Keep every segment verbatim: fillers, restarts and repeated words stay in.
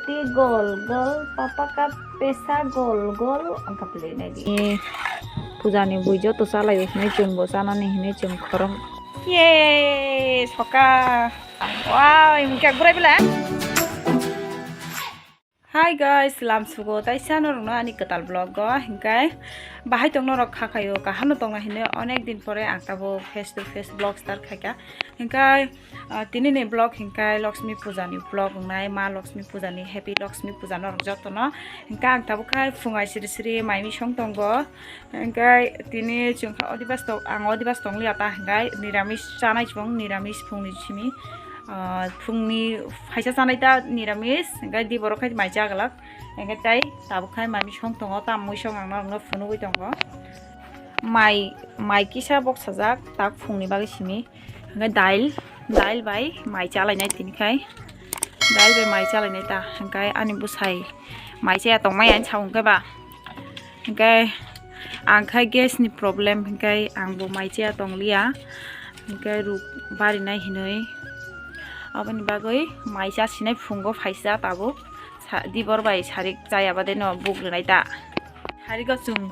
Ti gol gol, papa ka pesa gol gol, ang ka play nai di. Puja ni bui joto chalai o hinui chwng bo chanani hinui chwng khorang. Ye, soka. Wow, ini kak burai bela. Hi guys, lam sugo tai sano rungno ani kwtal vlog go. Hingkai bahai tongno rok khakayo, kahano tongna hinui onek din pore ang tabo face to face vlog start khaika. Hingkai Ah, tini ni vlog hingkai Lakshmi Puja ni vlog wngnai, Ma Lakshmi Puja ni, Happy Lakshmi Puja norok jotono. Hingkai ang tabuk khai phung ai siri siri mai misong tongo. Hingkai tini chwng kha Adibas tong, ang Adibas tong liya ta hingkai niramis chanai chwng, niramis phung ni simi. Ah, phung ni phaisa chanai ta niramis, hingkai di borok khai mai cha glak. Hingkai tai tabuk khai mai misong tongo, tam muisong ang norok no phunugwi tongo. Mai, mai kisa boksajak tak phung ni bagwi simi. Hingke dail, dail bai mai chalainai tini khai. Dail bai mai chalainai ta, hingke ani bwsai mai chaya tongmai ani sao hingke ba. Hingke ang khai gas ni problem, hingke ang bo mai chaya tongliya. Hingke ruk barinai hinui. Aboni bagwi mai chasinai phungo phaisa tabuk. Sa-, dibor bai sarik chaya bade no buk rwnai ta. Sarik o chwng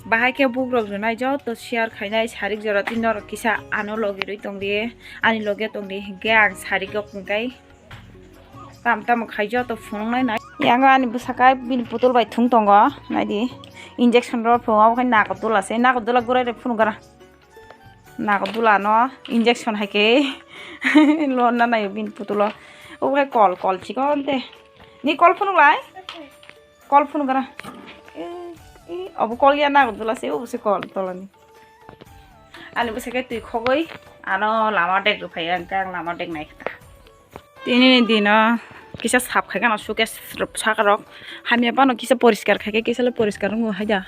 Bahai khe bukrok rwnai joto share khainai sarik jora twi norok kisa ano logi rwi tongdi, ani loge tongdi hinkhe ang sarik o hwnkhai tam tamo khai joto phunuknai nai. Yang ani bwsakhe bini putol bai thung tongo, naidi injection rw phungo, obo khe nagodula se, nagodula gurai rw phunuk gra. Nagodula no injection hai khe lonna naio bini putulo. Obo khe kol, kol chikon te. Ni kol phunuk lai? Kol phunuk gra. E, e, obo kol ya nagodula se, obo se kol tolani. Ani bwsakhe twi khogwi ano lama dek rw phai, ang khe ang lama dek nai kha. Tini ni dino kisa sap khai kheno suke saka rok, hamya phano kisa poriskar khai khe kisa le poriskar wngo hai da.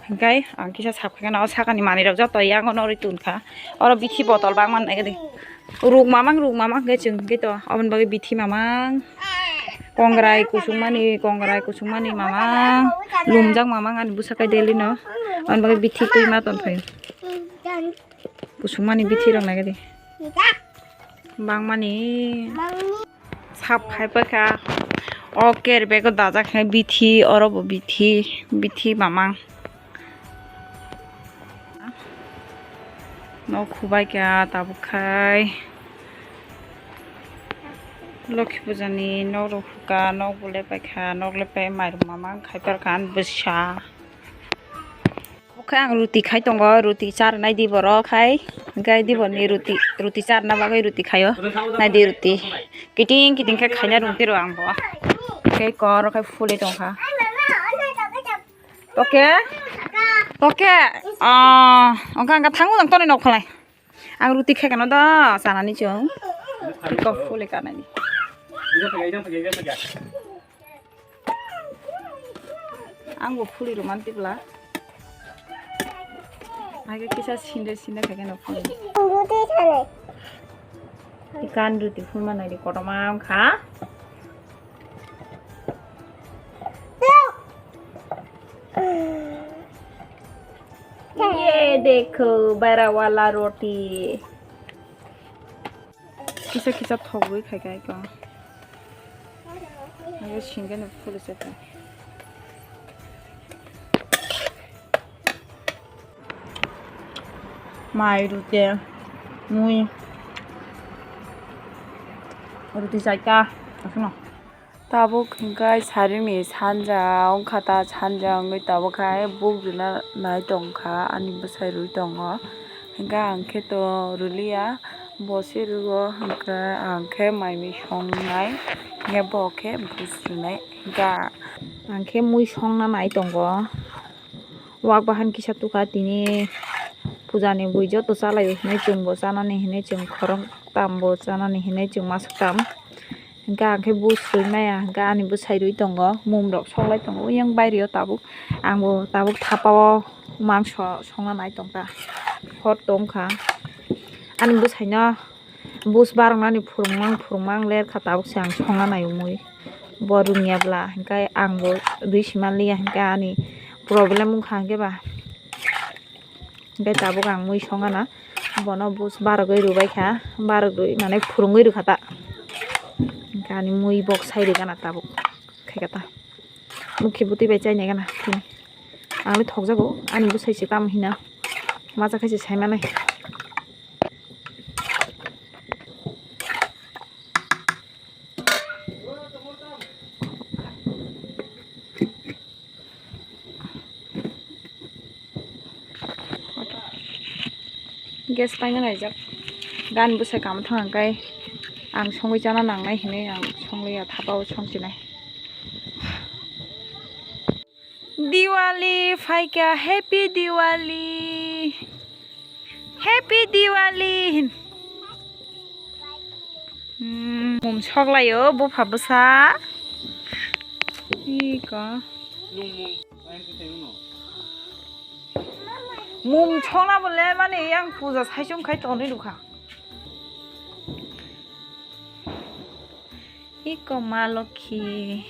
Hingkai ang kisa sap khai kheno o sakani manwi rok joto yango norwi tun kha. Oro bithi botol bangma nai gadi. Ruk mamang, ruk mamang khe chwng khe to. Aboni bagwi bithi mamang. Kongrai kusung mani, kongrai kusung mani mamang. Lumjak mamang ani bwsa kai daily no. Aboni bagwi bithi twi ma ton phaio. Kusung mani bithi rok nai gadi. Bangmani. Sap khai paikha. O carry bag o dajak khe bithi, oro bo bithi, bithi mamang. Nok khubai kha tabuk khai. Lokhi puja ni nok rok hukha, nok bo lepai kha, nok lepai mairum mamang khai parkha ani bwsa. Oke, ang ruti khai tongo, ruti charnai di borok hai. Hingke di borni ruti, ruti charna bagwi ruti khaio. Nai di ruti. Kiting kiting khe khaina rung tiro ang bo. Oke, kor khai fuli tongkha. Oke. Oke. Ah, oke, ang thangu nang toni nok khalai. Ang ruti khai kano da, sanani chwng. Kok fuli kanani. Ang bo phuli roman tibla. Age kisa sinde sinde khe no phuli. Ikan ruti phulma nai di kotorma wngkha. Ye dekho, bara wala roti. Kisa kisa thogwi khai khai ko. Ayo singeno phulise khai. Mai rute mui ruti chaita asno. Tabuk hingkai sarini sanja wngkha ta, sanja wngwi tabuk hai buk rwna nai tongkha, ani bwsai rwi tongo, hingkhe ang khe to rwliya, bo se rwo, hingkhe ang khe mai mui songnai, hingkhe bo khe bus rwnai, hingkhe ang khe mui songna nai tongo. Wak bahan kisa tukha tini pujani bui joto chalaio hinui chwngbo chanani hinui chwng khoroktam bo chanani hinui chwng masuktam. Hingkhe ang khe bus sui maya hingkhe ani bwsai rwi tongo mum rok soklai tongo oyang baireo tabuk ang bo tabuk thapa o mangso songna nai tongkha hor tongkha ani bwsai no. Bus baroknani phwrwngmang phwrwngmang lerkha tabuk se ang songna naiwi mui bo rwngya bwla hwnkhe ang bo rwi sima liya hwnkhe ani problem wngkha hwnkhe ba hwnkhe tabuk ang mui songana bono bus barogwi rwbaikha barogwi mane phwrwngwi rwkha ta Hwnkhe ani mui bok sai rwgana tabuk khaikha ta. Mukhe bwtwi bai chainai gana thini. Ang le thokjago ani bwsai se tamo hino. Macha khe se saimanai. Gas paina naijak. Gan bwsai kamo thang kai. Ang songwi chana nangnai hinwi ang songliya thapao songchinai. Diwali phaikha, Happy Diwali. Happy Diwali. Hmm, mum soklaio bupha bwsa. Iko. Mum sokna bole mani yang puja saichung khai tonwi rukha. Iko ma lokhi.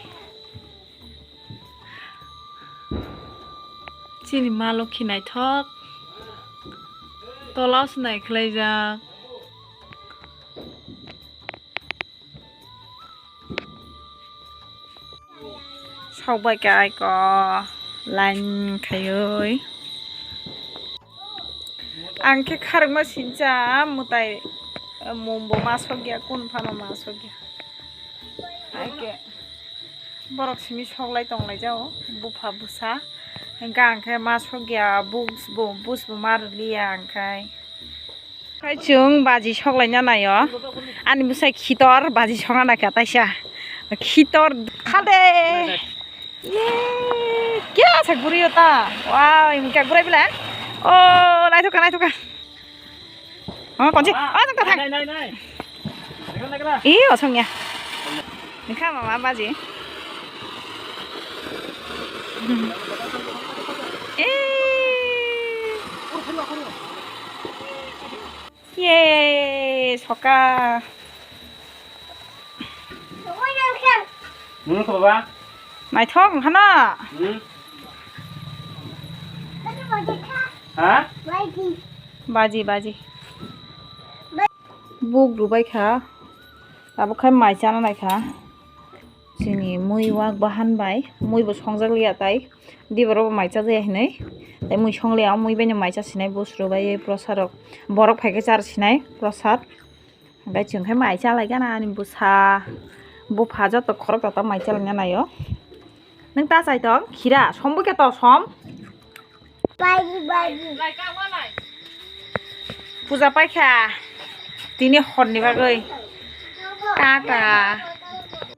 Chini ma lokhi naithok. Tola se nai khlaijak. Sok bai kha aiko line khaiwi. Ang khe kharokma sincha mwtai, mumbo ma sokya, kun phano ma sokya. Hai khe borok simi soklai tonglai jao, bupha bwsa. Hwnkhe ang khe ma sokya, bus bo, bus bo ma rwliya ang khai. Khai chwng baji soklaina naio. Ani bwsai khitor baji songna naikha taisa. Khitor khade. Ye, kya sa guriyo ta? Wow, imka gurai bila. Oh, naithok kha, naithok kha. Oh, konsi. Oh, naithok kha. Nai, nai, nai. Naikra, naikra. Ih, osong ya. Naikha mama baji. Eh. Ye, soka. Hmm, baba. Naithok wngkha na? Hmm. Ha? Baji, baji. Buk rwbai kha. Tabuk khai mai chana nai kha. Chini mui wak bahan bai, mui bo songjak liya tai. Diboro bo mai chajaya hinwi. Tai mui songliya, mui bai no mai chasinai, bus rwbai prosad rok. Borok phaikhe char sinai prosad. Hwnkhe chwng khe mai chalai gana ani bwsa. Bupha joto khorok joto mai chalaina naio. Nwng ta chai tong? Khira, som bwkhe to som? Baji, baji. Puja paikha. Tini horni bagwi. Tata.